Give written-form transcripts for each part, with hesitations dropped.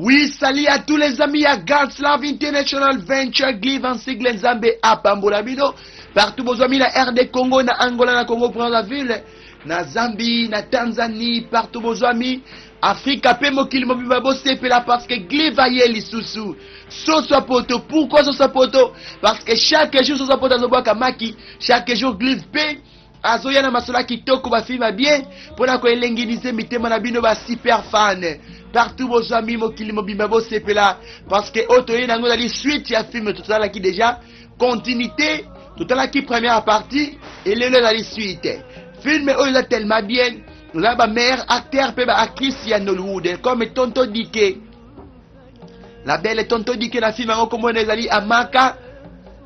Oui, salut à tous les amis à God's Love International Venture Give en sigle Nzambe apambola bino partout bozwami na RD Congo na Angola na Congo Brazzaville na Zambie na Tanzanie partout bozwami Afrika pe mokili mobimba bosepela parce que Glive aye lisusu soso ya poto. Pourquoi soso ya poto? Parce que chaque jour soso ya poto azobwaka maki, chaque jour Glive pe azoya na masolo ya kitoko, bafilme ya bien mpo na koelenginize mitema na bino ba super fan partout bozwami mokili mobimba bosepela parce que oyo toye nango ezali suite ya film totalaki déjà continuité, totalaki première partie elelo ezali suite. Film oyo eza tellement bien, toza ba meilleurs acteurs mpe ba actrices ya Nollywood comme Tonto Dike, la belle Tonto Dike na film yango kombo na ezali Amaka.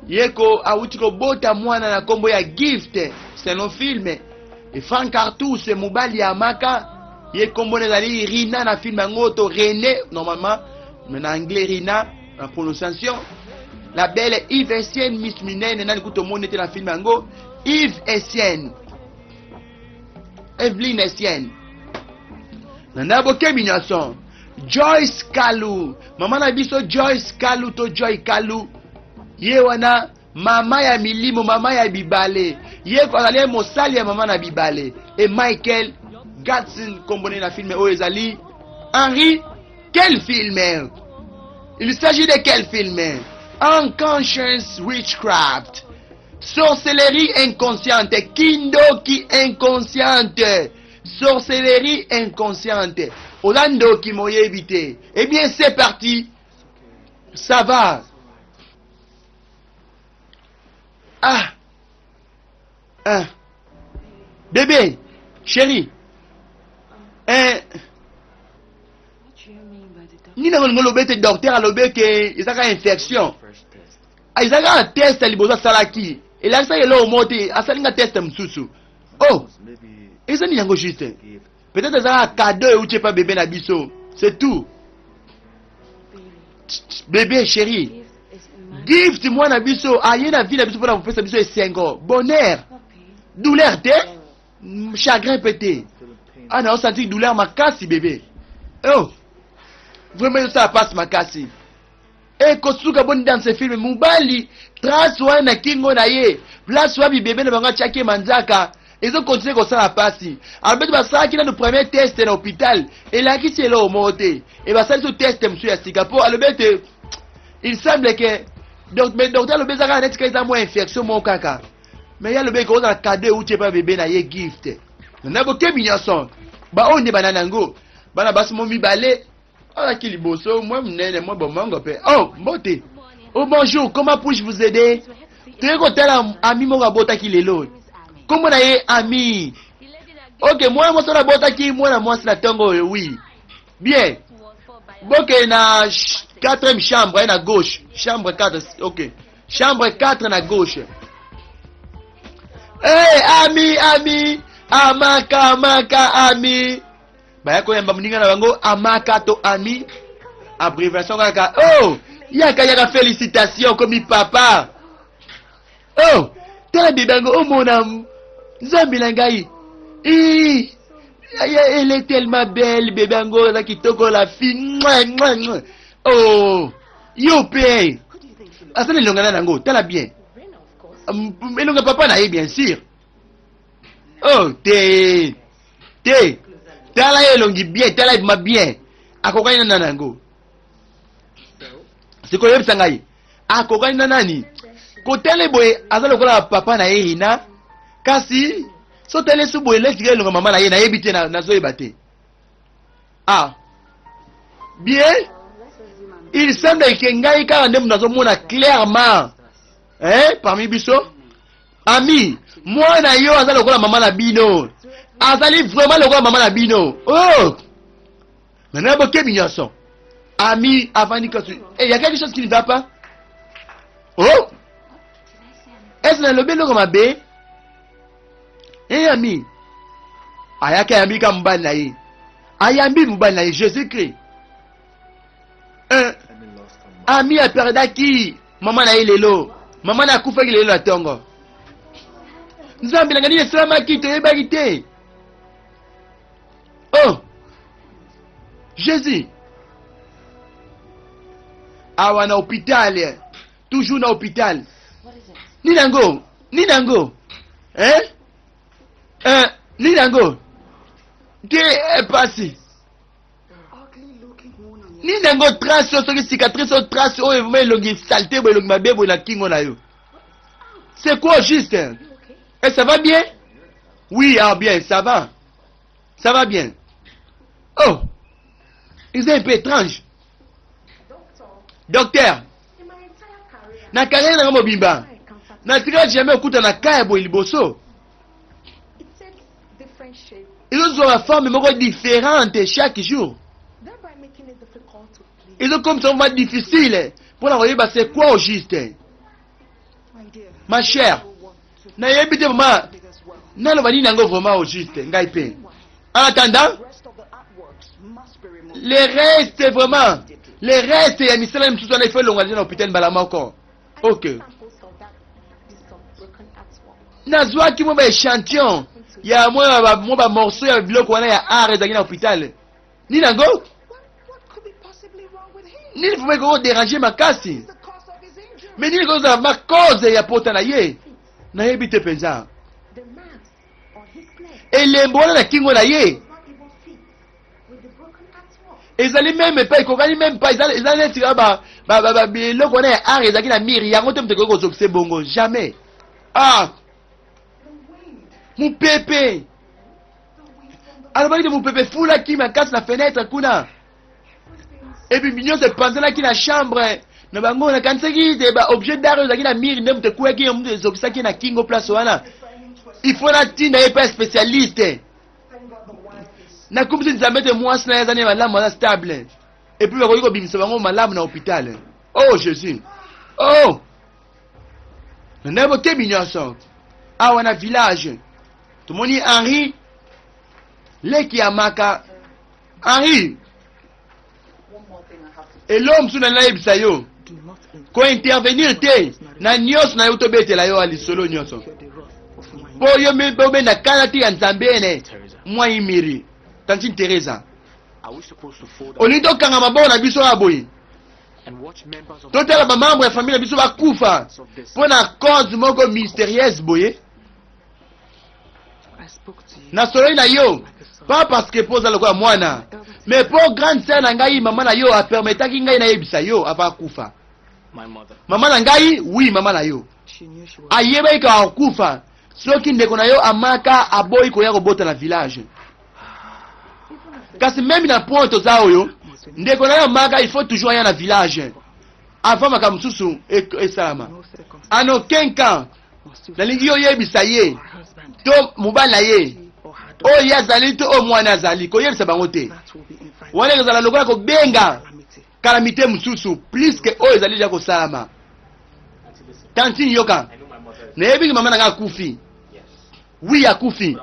Ye ko awuti kobota mwana na kombo ya Gift selon film. E Frank Artus mobali ya Amaka, ye kombo na ezali Rina na film yango, to René normalement, mais na anglais Rina na prononciation. La belle Yves Essienne, Miss Minene nani kutu omoni te na film yango, Yves Essienne, Evelyn Essienne na na bokebi nyonso. Joyce Kalu, mama na biso Joyce Kalu to Joy Kalu, ye wana mama ya milimo, mama ya bibale, ye azali mosali ya mama na bibale. E Michael Gatson kombo na film oyo ezali Henry. Quel film? Il s'agit de quel film? Unconscious Witchcraft, sorcellerie inconsciente, kindoki inconsciente, sorcellerie inconsciente. Oza ndoki moyebi te. Eh bien, c'est parti. Ça va. Ah. Ah. Bébé, chérie. Eh. Nini yango olingi oloba ete docteur alobi ete eza kaka infection? Eza kaka test ya liboso asalaki elakisaki eloko moko te, asali nga test mosusu. Oh, eza nini yango juste? Peut-être eza kaka cadeau euti epa bebe na biso, c'est tout. Bébé chéri, Gift mwana biso aye na vie na biso mpona kopesa biso esengo, bonheur, douleur te, chagrin mpe te. Ah, na osanti douleur makasi bébé. Oh, vraiment ezosala passe makasi. Ekosuka boni dans ce film? Mobali trace wana na kingo na ye, place wapi bebe na bango atiaki ye manzaka, ezokontinue kosala pasi. Alobeti basalaki nanu premier test na hôpital, elakisi eloko moko te, e basali so test mosusu ya sika mpo alobi ete il semble que donc, mais docteur alobi eza kaka neti kaka eza mwa infection moko kaka, mais ye alobi ekozala cadeau euti epai bebe na ye Gift. Na bokebi nyonso, baoyo nde banani yango, bana basi mo mibale alaki liboso, mwa monene mwa bomongo mpe. Oh, mbote. Oh, bonjour, comment puis-je vous aider? Toyei kotala ami moko abotaki lelo, nkombo na ye Ami. Ok, mwana mwasi wana abotaki mwana mwasi na ntongo oyo. Oui, bien, boke na 4e chambre ye na gauche, chambre 4. Ok, chambre 4 na gauche. Hey, ami, ami Amaka, Amaka, Ami baya koyamba moninga na bango Amaka to Ami, abréviation kaka. Oh, yaka yaka, félicitation, okomi papa. Oh, tala bebe yango, omona Nzambe na ngai. Elle est tellement belle, bebe yango aza kitoko, la fille. Oh, yo mpe aza na elonga na yango, tala bien elonga papa na ye, bien sûr. Oh te te, tala ye elongi bien, tala ebima bien, akokani na nani yango? Sikoyo oyebisa ngai, akokani na nani? Kotala boye aza lokola papa na ye Rina, kasi so tala esu boye letika elonga mama na ye, nayebi te, nazoyeba te. Ah bien, il semble ke ngai kaka nde moto nazomona clairement, eh, parmi biso. Ami, mwana yo aza lokola mama na bino, azali vraiment lokola mama na bino. Oh, nana bokebi nyonso, Ami avandi kasi eh, y a quelque chose qui ne va pas. Oh, est-ce nalobi eloko mabe? Eh, Ami ayaki, ayambi ka mobali na ye, ayambi mobali na ye Jésus Christ. Un ami aperdaki mama na ye lelo, mama na akufaki lelo na ntongo. Nzambe nanga, nini esalamaki? Toyebaki te. Oh Jésus. Awa na hôpital, toujours na hôpital. Nini yango? Nini yango? Hein? Eh, nini yango? Te eh, pasi. Nini yango trace oyo soki cicatrice oyo trace oyo vraiment elongi salete boye elongi mabe boye na kingo na yo. C'est quoi juste? Et ça va bien? Oui, ah bien, ça va. Ça va bien. Oh, ils un peu étrange. Docteur, na carrière na nga mobimba, natikala jamais okuta na cas ya boye liboso. Ezozwa ba forme moko différente chaque jour. Ezokomisa vraiment difficile mpona koyeba c'est quoi au juste. Ma chère, nayebi te vraiment naloba nini yango vraiment au juste ngai mpe. En attendant, les restes vraiment, les restes ya misala misusu wana il faut elonga deja na hôpital mbala moko. Ok. Nazwaki mwa ba échantillon ya mwa ba mwa ba morceau ya biloko wana ya art ezalaki na hôpital. Nini yango? Nini vraiment ekoki kodéranger makasi? Mais nini ekoki kozala ma cause ya pota na ye? Nayebi te mpenza. Elembo wana na kingo na ye ezali meme pas, ekokani meme pas, eza neti kaka biloko wana ya art ezalaki na mire yango te moto ekoki kozokisa bongo jamais. Ah, mopepe alobaki te, mopepe efulaki makasi na fenêtre kuna epi nyonso epanzanaki na chambre na bango. Nakanisaki te ba objet d'art oyo ezalaki na mire nde moto ekweyaki, moto ezokisaki na kingo place wana. Il faut natinda ye mpe spécialiste. Nakumisi Nzambe ete mwasi na ye aza ne malamu, aza stable, et puis bakoki kobimisa bango malamu na hôpital. Oh Jésus, oh, na ndenge bokebi nyonso. Awa na village tomoni Henri, leki ya Maka. Henri, eloko mosusu na nayebisa yo, kointervenir te na nyonso na yo, tobetela yo ya lisolo nyonso mpo yo obenda kala te ya Nzambe ene mwa imiri. Tantine Teresa, olingi tokanga maboko na biso ya boye, totala bamembre ya famille na biso bakufa mpo na cause moko mystérieuse boye? Nasololi na yo pas parce que mpo oza lokola mwana, mais mpo grande sœur na ngai, mama na yo, apermetaki ngai nayebisa yo avant akufa. Mama na ngai, oui, mama na yo ayebaki kaka kokufa soki ndeko na yo Amaka aboyi koya kobota na village. Kasi même na point toza oyo, ndeko na yo Amaka, il faut toujours aya na village avant makambo mosusu esalama. En aucun cas nalingi yo oyebisa ye to mobali na ye oyo ye azali to oyo mwana azali, koyebisa bango te. Wana ekozala lokola kobenga calamité mosusu plus que oyo ezali deja kosalama. Tantine, yoka, nayebiki mama na ngai akufi, oui, akufi,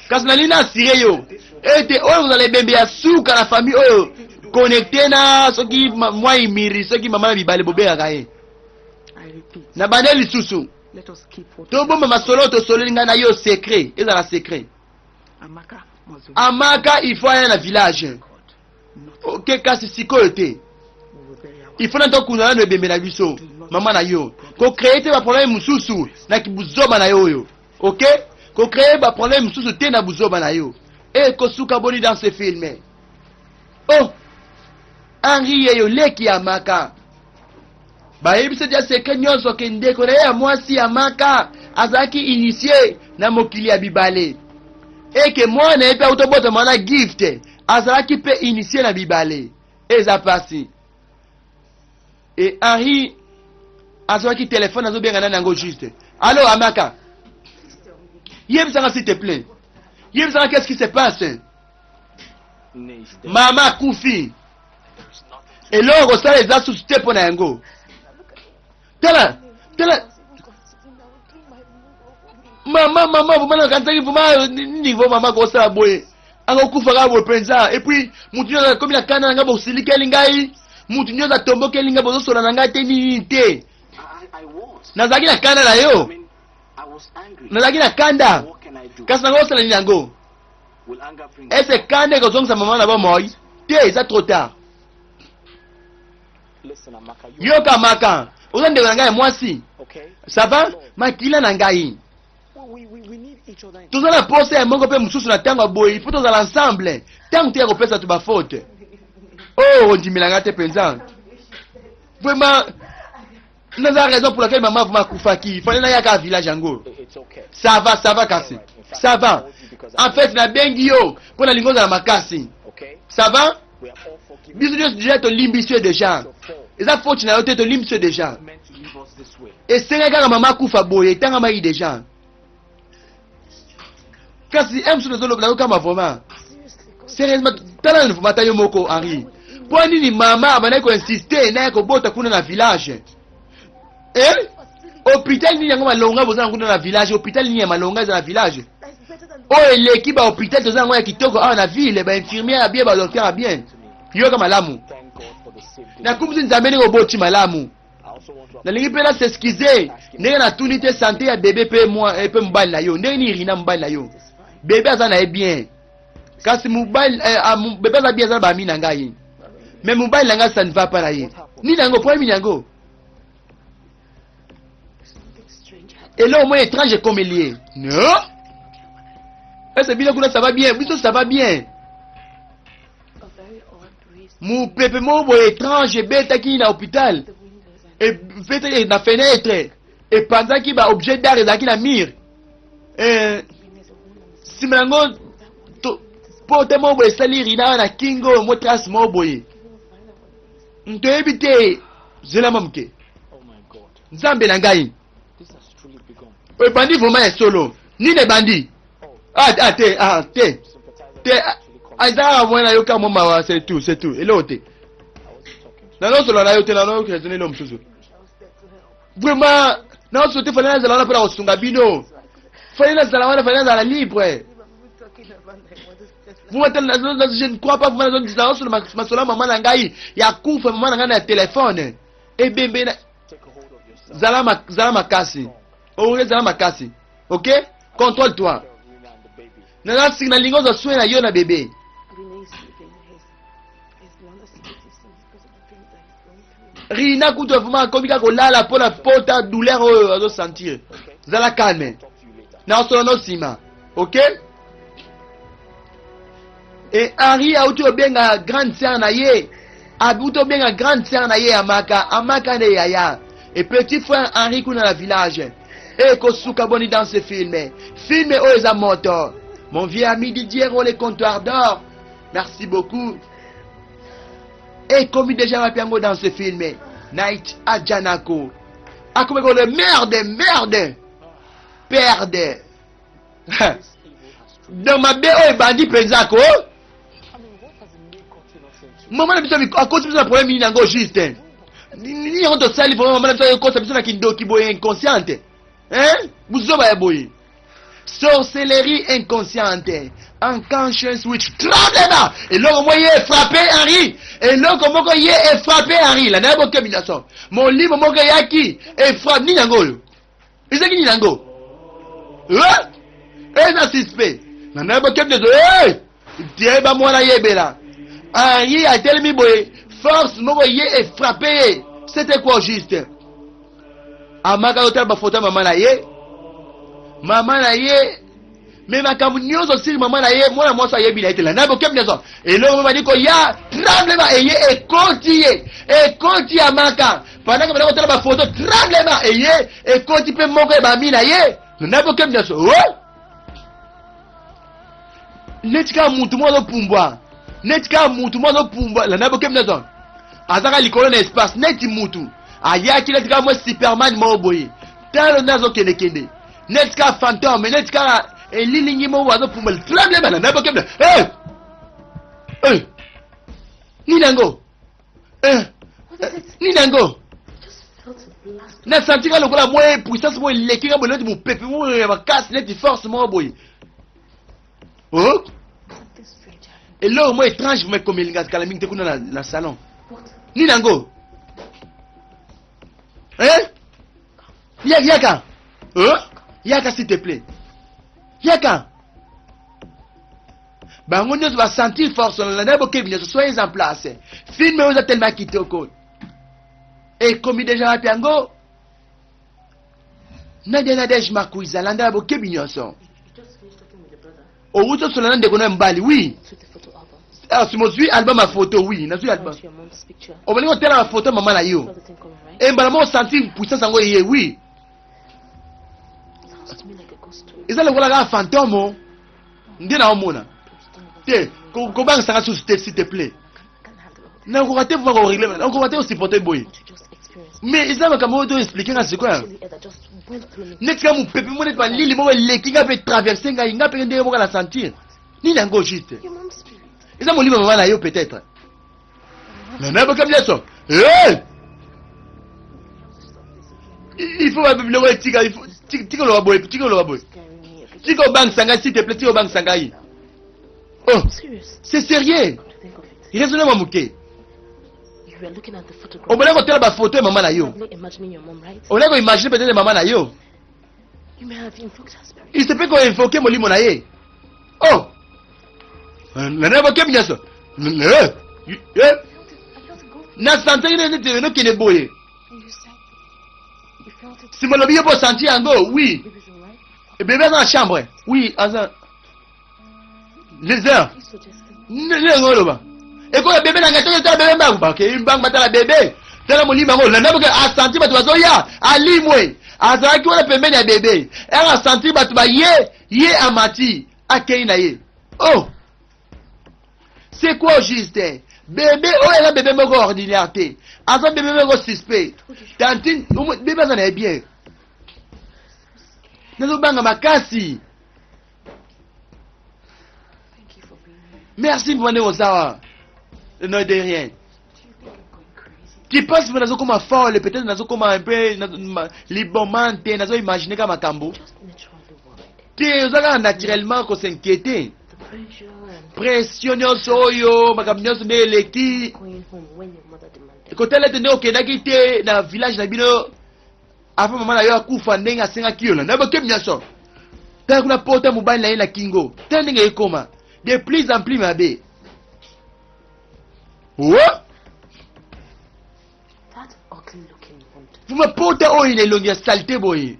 kasi nalingi na assurer yo ete oyo kozala ebembe ya suka na famille oyo connecté na soki mwa imiri, soki mama na bibale bobengaka ye. Na bande lisusu, tobomba masolo tosoleli ngai na yo secret, ezala secret. Amaka, il faut aya na village, ok, kasi sikoyo te. Il faut na tokunda nano ebembe na biso, mama na yo. Kocréer te baproblème mosusu na buzoba na yo oyo, ok? Kocréer baproblème mosusu te na buzoba na yo. E kosuka boni dans ce film? Oh, Henri yeyo, leki ya Maka, bayebisa dia secret nyonso ke ndeko na ye ya mwasi ya Maka azalaki initié na mokili ya bibale, eke mwana ye mpe autobotama wana Gift azalaki mpe initié na bibale. Eza pasi. E Henri azwaki telefone, azobenga nani yango juste? Allo, Amaka, yebisanga s'il te plaît, yebisanga qu'est-ce qui se passe. Mama akufi, eloko kosala eza susu te mpo na yango. Tala, tala, mama, mama, vraiment nakanisaki vraiment niveau mama kosala boye, akokufa kaka boye mpenza. Et puis mutu nyonso akomi na kanda na ngai, bosilikeli ngai, mutu nyonso atombokeli ngai, bozosola na ngai te, nini te. Nazalaki na kanda na yo, nazalaki na kanda, kasi nango osala nini yango? Ese kanda ekozongisa mama na bomoi te? Eza trop tard. Yoka Maka, oza ndeko na ngai ya mwasi. Ça va? Makila na ngai. Toza na posa ya moko mpe mosusu na ntango ya boye, il faut tozala ensemble. Ntango te ya kopesa to ba faute. Oh, ondimela ngai te mpenza. Vraiment, naza raison pour laquelle maman vraiment akufaki. Il fallait nayaka village yango. Ça va, ça va kasi. Ça va. En fait, nabengi yo mpo nalingi ozala makasi. Ça va? Biso nyonso deja tolimbisi yo deja. Eza faute na yo te, tolimbisi yo deja. Esengaki kaka mama akufa boye, etangamaki deja. Kasi un mosusu nazoloba nazokama vraiment. Sérieusement, tala vraiment ata yo moko Henri. Mpo nini mama abandaki koinsiste naye kobota kuna na village? Eh? Hôpital nini yango malonga boza na kuna na village? Hôpital nini ya malonga eza na village? Oyo eleki ba hôpital toza yango ya kitoko awa na ville, ba infirmière ya bien, ba docteur ya bien. Yoka malamu. Nakumisi Nzambe ndenge oboti malamu. Nalingi mpe na s'excuser ndenge natuni te sante ya bebe mpe mwa mpe mobali na yo. Ndenge nini Irina mobali na yo? Bebe aza na ye bien. Kasi mobali eh, bebe aza bien, aza na ba amis na ngai. Mais mobali na ngai ça ne va pas na ye. Nini yango? Problème nini yango? Eloko moko étrange ekomeli ye. Non? Est-ce bino kuna ça va bien? Biso ça va bien. Mopepe moko boye étrange ebetaki na hôpital, ebetaki na fenêtre, epanzaki ba objet d'art ezalaki na mur. Nsima yango pote moko boye esali Rina na kingo, mo trace moko boye. Toyebi te, zela mwa moke. Nzambe na ngai, ebandi vraiment ya solo. Nini ebandi? Ah, ah, te, ah, te, te, ah, eza kaka mwana yoka mwa mawa, c'est tout, c'est tout, eloko te. Nazosolola na yo te, nazoraisonne eloko mosusu. Vraiment, nazosola te, fallait nazala wana mpona kosunga bino. Fallait nazala wana, fallait nazala libre. Je ne crois pas, vraiment, nazosolola masolo ya mama na ngai, ya kufa mama na ngai na telefone. Ebembe na zala, zala makasi. Oyo zala makasi. Ok? Contrôle toi. Nalingi ozwa soin na yo na bebe. Rina kutu vraiment akomi kaka kolala mpo na pota douleur oyo azosentir. Zala calme. Naosolola no nsima. Ok? Et Henri auti obenga grande sœur na ye. Auti obenga grande sœur na ye Amaka. Amaka nde yaya. Et petit frère Henri kuna na village. Et kosuka boni dans ce film. Film oyo eza moto. Mon vieux ami Didier le comptoir d'or. Merci beaucoup. Et comme déjà wapi yango dans ce film. Night Adjanako. Akomi ko le merde, merde. Perde. Donc mabe oyo ebandi mpenza ko. Mama na biso akoti biso na problème nini yango juste. Nini yango tosali vraiment mama na biso akosa biso na kindoki boye inconsciente. Hein? Buzoba ya boye. Sorcellerie inconsciente. Unconscious witch. Tremblema! Eloko moko ye frappé Henri. Eloko moko ye frappé Henri. La naye bokebi nyonso. Molimo moko eyaki e frappe nini yango oyo? Ezaki nini yango? Eza suspect. Na naye bokebi nyonso. Hey! Tieba mwana yebela. Henri atelemi boye. Force moko ye e frappé ye. C'était quoi juste? Amaka otala ba photo ya mama na ye. Mama na ye me makambo nyonso sili mama na ye mwana mwasi ayebi na ye te. Landa bokebi nyonso eloko bandi koya tremblema eye ekoti ye ekoti Amaka pendant que banda kotala ba photo tremblema eye ekoti mpe moko ya bami na ye. Landa bokebi nyonso oh! Neti kaka mutu moko azopumbwa, neti kaka mutu moko azopumbwa. Landa bokebi nyonso azaka likolo na espace neti mutu ayaki neti kaka mwa Superman moko boye. Talo nde azokendekende neti kaka fantôme, neti kaka elilingi moko azopumbwa tremblema. Landa bokebi hey! Hey! Nini yango? Eh, nini yango? Nasanti kaka lokola mwa puissance moko eleki nga boye, neti mopepe moko ya makasi, neti force moko boye. Oh? Eloko moko étrange vraiment ekomeli nga kala mingi te kuna na salon. Nini yango? Eh? Yaka. Oh? Yaka s'il te plaît. Yaka. Bango nyonso basentir force na landa bokebi nyonso. Soyez en place. Film oyo eza tellement kitoko. Ekomi deja wapi yango? Nadia Nadège Makuiza, landa na bokebi nyonso. Owuti osola na ndeko na yo mobali, oui. Ah, si mozwi album ya photo, oui, nazwi album. Obandi kotala ba photo ya mama na yo. E mbala moko sentir puissance yango eye, oui. Eza lokola kaka fantôme nde naomona. Te, kobangisa nga susu te, s'il te plaît. Nakoka te vraiment koregle, nakoka te kosupporter boye. Mais eza makambo oyo to expliquer nga sikoyo. Neti kaka mopepe moko neti malili moko eleki nga mpe traverse ngai, nga mpe ndenge moko na sentir. Nini yango juste? Eza molimo mama na yo peut-être. Na na boka biso. Eh! Il faut ba biloko etika, il faut tika loba boye, tika loba boye. Tika obangisa ngai s'il te plaît, tika obangisa ngai. Oh, c'est sérieux. Raisonnez moi moke. Obele kotala ba photo ya mama na yo. Obele ko imaginer peut-être mama na yo. Il se peut ko invoquer molimo na ye. Oh. Na boke nyonso. Eh. Eh. Na sentir neti nokende boye. Sima lobi yo bo sentir yango, oui. Bébé aza na chambre. Oui, aza. Les heures. Nini yango oloba? Ekoya bebe na ngai soki etala bebe mbangu bakei mbangu batala bebe. Tala molimo yango olanda boke asanti bato bazoya alimwe azalaki wana pembeni ya bebe ere asanti bato baye ye amati akei na ye. Oh! C'est quoi juste? Bebe oyo aza bebe moko ordinaire te. Aza bebe moko suspect. Tantine bebe aza na ye bien. Nazobanga makasi. Merci mpo ndenge oza wa. Non de rien. Tu penses que nazokoma folle, peut-être nazokoma un peu liboma te, nazo imaginer ka makambo. Te oza kaka naturellement ko s'inquiéter. Pression nyonso oyo, makambo nyonso nde eleki. Kotala ete nde okendaki te na village na bino avant mama na yo akufa ndenge asengaki yo na bokebi nyonso. Tala kuna pota mobali na ye na kingo, tala ndenge ekoma de plus en plus mabe. Oh! Vuma pota oyo na elongi ya salite boye.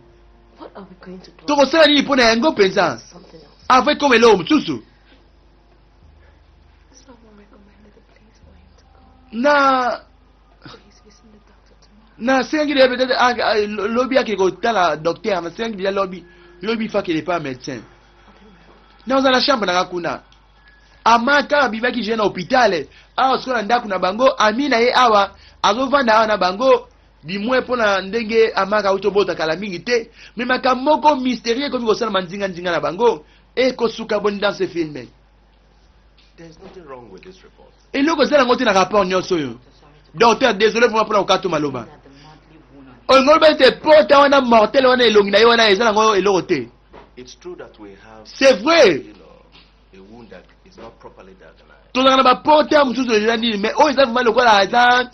Tokosala nini mpo na yango mpenza? Avant ekoma eloko mosusu. Na nasengaki deja peut-être ah, ah, lobi akende kotala docteur, nasengaki deja lobi lobi fa akende pa médecin. Naza na chambre nanga kuna. Amaka abimaki je na hôpital awa sikoyo na ndako na bango ami na ye awa azovanda awa na bango du moins mpo na ndenge amaka auti obota kala mingi te me makambo moko mysterie ekomi kosalama nzinga nzinga na bango ekosuka boni dans ce film. Eloko eza nango te na rapport nyonso oyo. Docteur, désolé vraiment mpona kokata maloba. Olingi oloba ete pota wana mortel wana elongi na ye wana eza nango eloko te. C'est vrai. Tozalaka na bapota mosusu eza nini mais oyo eza vraiment lokola eza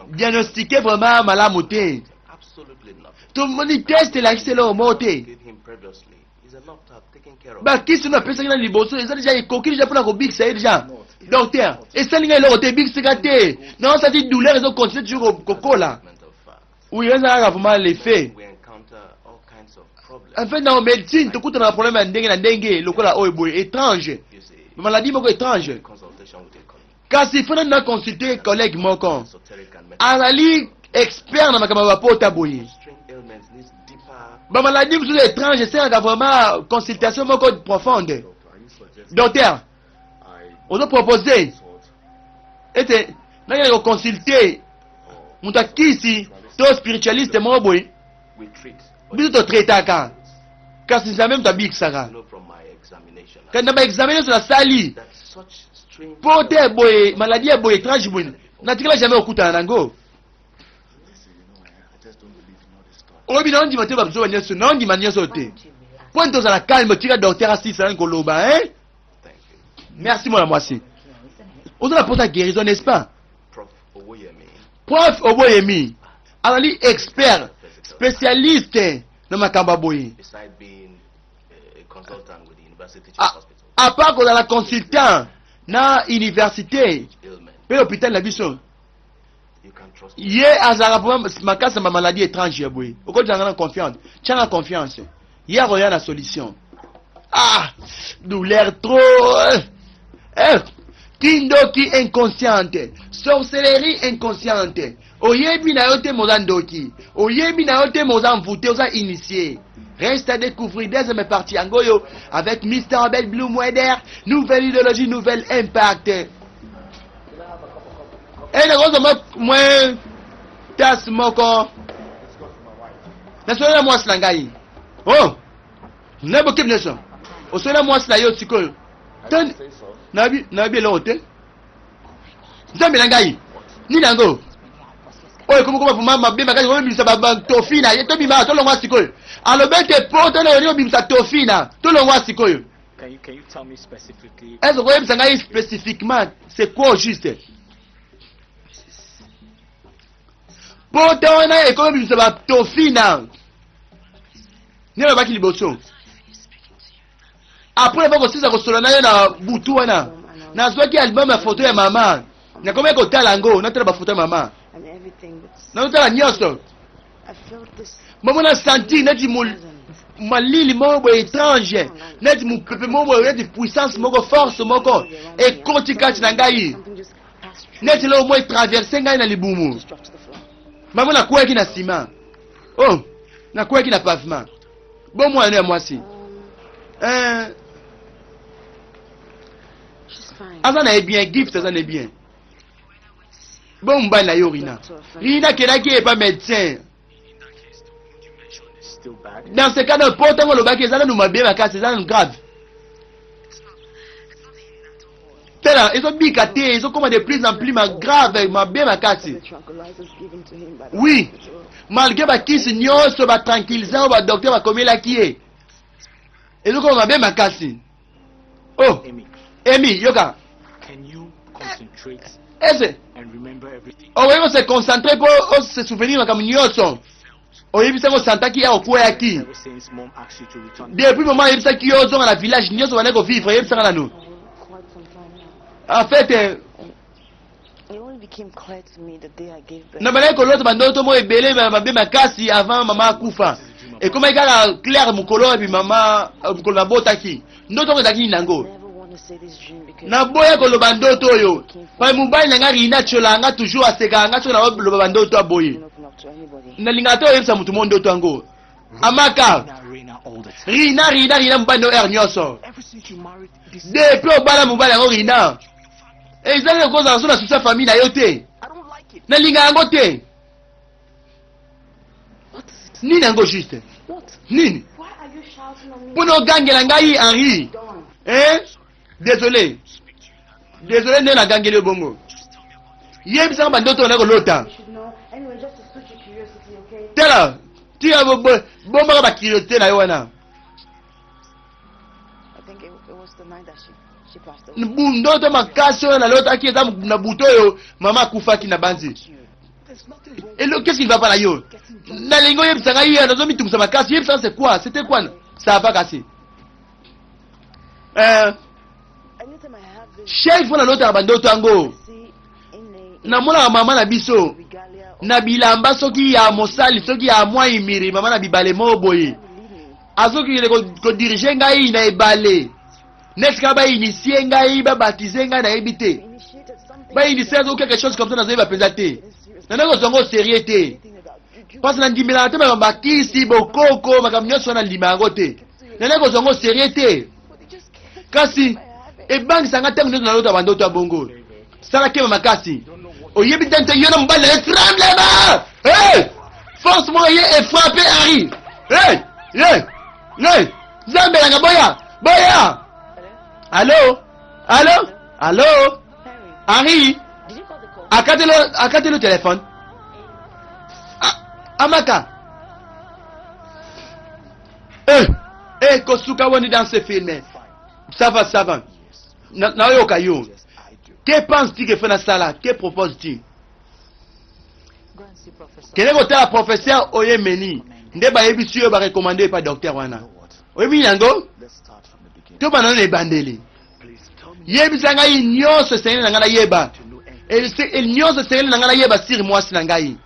diagnostiqué vraiment malamu te. Tomoni test elakisi eloko moko te. Bakisi oyo napesaki na liboso eza deja ekoki deja mpona kobikisa ye deja. Docteur, esali ngai eloko te, ebikisaka te. Naosati douleur ezo continuer toujours kokola. Oui, eza kaka vraiment l'effet. En fait, na médecine, tokutana na problème ya ndenge na ndenge lokola oyo boye étrange. Maladie moko étrange. Kasi il faut nani na consulter collègue moko. Azali expert na makambo ya bapota boye. Ba maladie mosusu étrange esengaka vraiment consultation moko profonde. Docteur, ozo proposer ete nakende ko consulter moto ya kisi to spiritualiste moko boye. Biso totraitaka kasi Nzambe moto abikisaka. Kasi na ba examen nyonso nasali mpo te boye maladie ya boye étrange boye natikala jamais kokutana na yango. Oyebi naondima te bazoba nyonso naondima nyonso te mpo nini tozala calme tika docteur asilisa nani koloba hein? Merci mwana mwasi oza na mposa guérison n'est-ce pas? Prof Oboyemi azali expert spécialiste na makambo ya boye. A part kozala consultant na université mpe hôpital na biso. Ye azalaka vraiment makasi na ba maladie étrange ya boye. Okotianga na confiance. Tianga confiance. Ye akoya na solution. Ah, douleur trop. Eh, kindoki inconsciente, sorcellerie inconsciente. Oyebi na yo te moza ndoki. Oyebi na yo te moza envoûté, oza initié. Reste à découvrir deuxième partie yango oyo avec Mr. Abel Blumweder, nouvelle idéologie, nouvelle impact. Eh, nakozwa mwa mwa tasse moko. Nasolola mwasi na ngai. Oh, na bokebi nyonso. Osolola mwasi na yo sikoyo. Tani, nayebi nayebi eloko te. Nzambe na ngai. Nini yango? Oyo ekomi koma vraimen mabe makasi, komibimisa batofina ye, tobima tolongwa sikoyo. Alobi ete po tona yoni obimisa tofina, tolongwa sikoyo. Est-ce okoyebisa ngai spécifiquement c'est quoi au juste? Pota wana ekomi obimisa batofina. Nini alobaki liboso? Après avoir kosilisa kosolola na ye na butu wana, nazwaki album ya foto ya mama. Nakomaki kotala yango, natala bafoto ya mama, nazotala nyonso. Mamo na sentir neti malili moko boye étrange, neti mopepe moko boye, neti puissance moko, force moko ekoti kati na ngai, neti eloko moko etraverse ngai na libumu. Mamo nakweyaki na nsima, oh, nakweyaki na pavement. Bo mwana ya mwasi eh, aza na ye bien, Gift aza na ye bien. Bo mobali na yo Rina, Rina akendaki epa médecin. Dans ce cas donc, po ntango olobaki eza nanu mabe makasi, eza nanu grave. Tala ezobika te, ezokoma de plus en plus ma grave, mabe makasi. Oui, malgré bakisi nyonso batranquillisant oyo badocteur bakomelaki ye, ezokoma mabe makasi. Oh, Amy, yoka, ese okoki kose concentre mpo ose souvenir makambo nyonso oyebisaki osantaki ya okweyaki depuis moment ayebisaki yo ozonga na village nyonso bandaki kovivre. Yebisaka nanu en fait na bandaki kolota bandoto moko ebele mabe makasi avant mama akufa. Ekomaki kaka claire mokolo oyo mama, mokolo nabotaki. Ndoto yango ezalaki nini yango? Naboya koloba ndoto oyo pa mobali na nga Rina tiola nga toujours, asekaka nga soki naloba bandoto ya boye. Nalingaka te oyebisa motu mo ndoto yango. Amaka Rina, Rina, Rina, mobali no heure nyonso depuis obala mobali yango Rina ezali okozala so na susi ya famille na yo te. Nalinga yango te. Nini yango juste? Nini mpona ogangela ngai Henri? Eh, désolé, désolé nde nagangeli yo bongo. Yebisanga bandoto wana kolota. Tala, tika bombaka bacuriosité na yo wana. Ndoto makasi oyo nalotaki eza na butu oyo mama akufaki na banzi. Elo, qu'est-ce qui ne va pas na yo? Nalingi oyebisa ngai ye nazomitungisa makasi. Yebisa, c'est quoi? C'était quoi? Ça va kasi. Chaque fois nalotaka bandoto yango, namonaka mama na biso na bilamba soki ya mosali, soki ya mwa imiri, mama na bibale moko boye, azokende kodiriger ngai na ebale neti kaka bainitier ngai, babaptiser ngai, nayebi te, bainitier azo quelque chose comme ça. Nazoyeba mpenza te, nandaki kozwa yango sérieux te parce nandimelaka te makambo bakisi, bokoko, makambo nyonso wana nandima yango te. Nandaki kozwa yango sérieux te, kasi ebangisa nga ntango nyonso nalota bandoto ya bongo. Sala kema makasi, oyebi te nte yo na mobali na ye. Tremblement, hey! Force moko ye efrappe Henri. Hey! Hey! Hey! Nzambe nanga, boya, boya! Allo, allo, allo, Henri akatelo, akatelo telefone. Ah, Amaka, eh, eh, kosuka wani dans ce film. Ça va, ça va. Nayoka yo. Que penses-tu que fe nasala? Que proposes-tu? Kende kotala professeur Oyemeni nde bayebisi yo, barecommander epa docteur wana. Oyebi yango, tobanda na ebandeli. Yebisa ngai nyonso esengeli na ngai nayeba. Nyonso esengeli na ngai nayeba sur mwasi na ngai,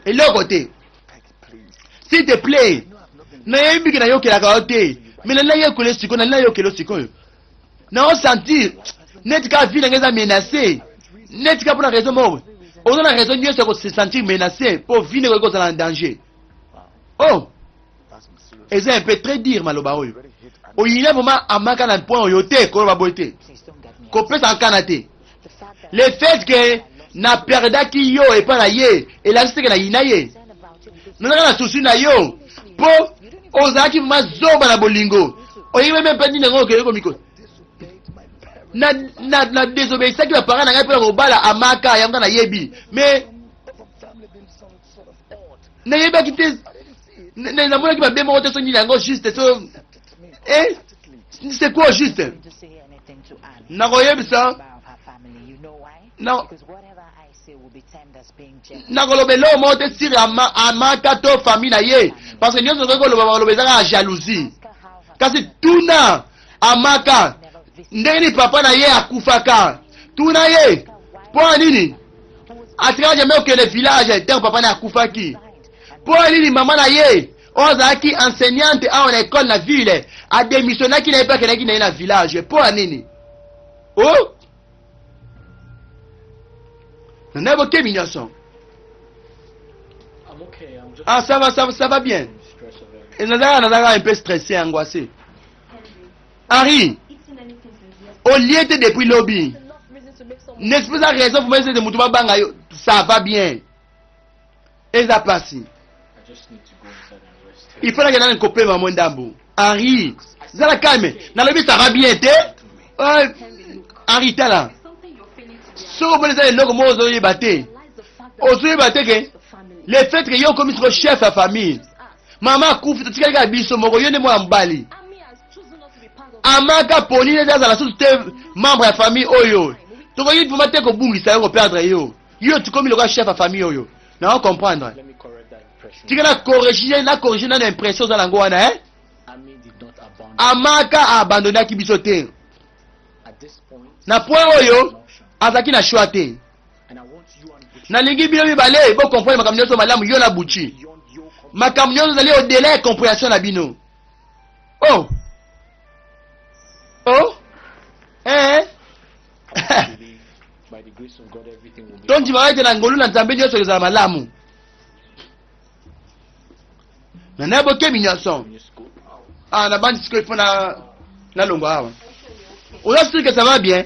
eloko te. S'il te plaît, nayebi ke nayokelaka yo te, mais nali nayekole sikoyo, nali nayokelo sikoyo, naosentir neti kaka vie na ngai eza menacé, neti kaka mpona raison moko. Oza na raison nyonso ya kose sentir menacé, mpo vie nde ekoki kozala na danger. Oh, eza un peu très dur, maloba oyo oyina vraiment Amaka na point oyo te. Koloba boye te, kopesaka kana te. Le fait que naperdaki yo epai na ye elakisi te ke nayina ye. Nazalaka na souci na yo mpo ozalaki vraiment zoba na bolingo, oyebi mpe nini yango okende komiko na désobéisaki baparent na ngai mpona kobala Amaka. Yango nayebi, mais nayebaki te, namonaki mabe moko te. So nini yango juste? So eh, c'est quoi juste? Nakoyebisa nakoloba eloko moko te sur Amaka to famille na ye, parce que nyonso okoki koloba, bakoloba eza kaka jalousie. Kasi tuna Amaka ndenge nini papa na ye akufaka. Tuna ye mpo na nini atikaka jamais okende village ntango papa na ye akufaki, mpo na nini mama na ye oyo azalaki enseignante awa na ekole na ville adémissionnaki na ye mpe akendaki na ye na village, mpo na nini. O na bokebi nyonso. I'm okay. I'm just Ah, ça va, ça va, ça va bien. stress of everything. Nazalaka un peu stressé, angoissé. Henri, olie te depuis lobi, n'est-ce pas? Raison pour ete moto babanga yo. Ça va bien, eza pasi. I just need to go inside and rest. Il faut nakenda nani kopema mo ndambo. Henri, zala calme, nalobi ça va bien te. Henri, tala, soki omoni eza eloko moko ozoyeba te, ozoyeba te ke le fait ke yo okomi siko chef ya famille, mama akufi, totikali kaka biso moko, yo nde mwana mobali. Amaka poni neti azala susu te membre ya famille oyo. Tokoki vraiment te kobungisa yo, koperdre yo. Yo tikomi lokola chef ya famille oyo, nao comprendre. Let me correct that impression. Tika na corrige, na corrige nano impression oza nango wana, eh? Ami did not abandon. Amaka abandonaki biso te. At this point, Na point oyo azalaki na choix te. and I want you and Buchi Nalingi bino mibale bocomprendre makambo nyonso malamu, yo na Buchi. beyond your comprehension. Makambo nyonso ezali au-delà ya compréhension na bino. Oh, eh. I believe by the grace of God everything will be Tondimaka ete na ngolu na Nzambe nyonso ezala malamu na naye bokebi nyonso. Can you scoop? Ah, nabandi sikoyo ifo na nalongwa awa. Oza sûr que ça va bien?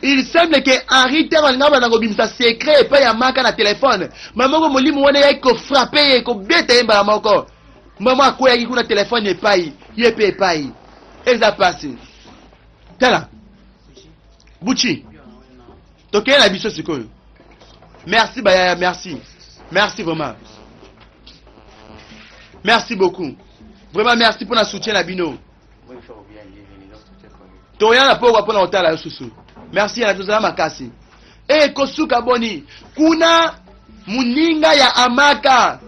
Il semble que Henri ntango alinga banda kobimisa secret epai ya Maka na telefone, mama moko molimo wana eyaki kofrapper ye, kobeta ye mbala moko. Mama akweyaki kuna, telefone epai ye mpe epai. Eza pasi. Tala, Buchi, tokeye na biso sikoyo. Merci bayaya, merci, merci vraiment, merci beaucoup, vraiment merci mpona soutien na bino. Toya na pokwa mpona kotala yo susu. Merci na tozala makasi. E kosuka boni kuna moninga ya Amaka?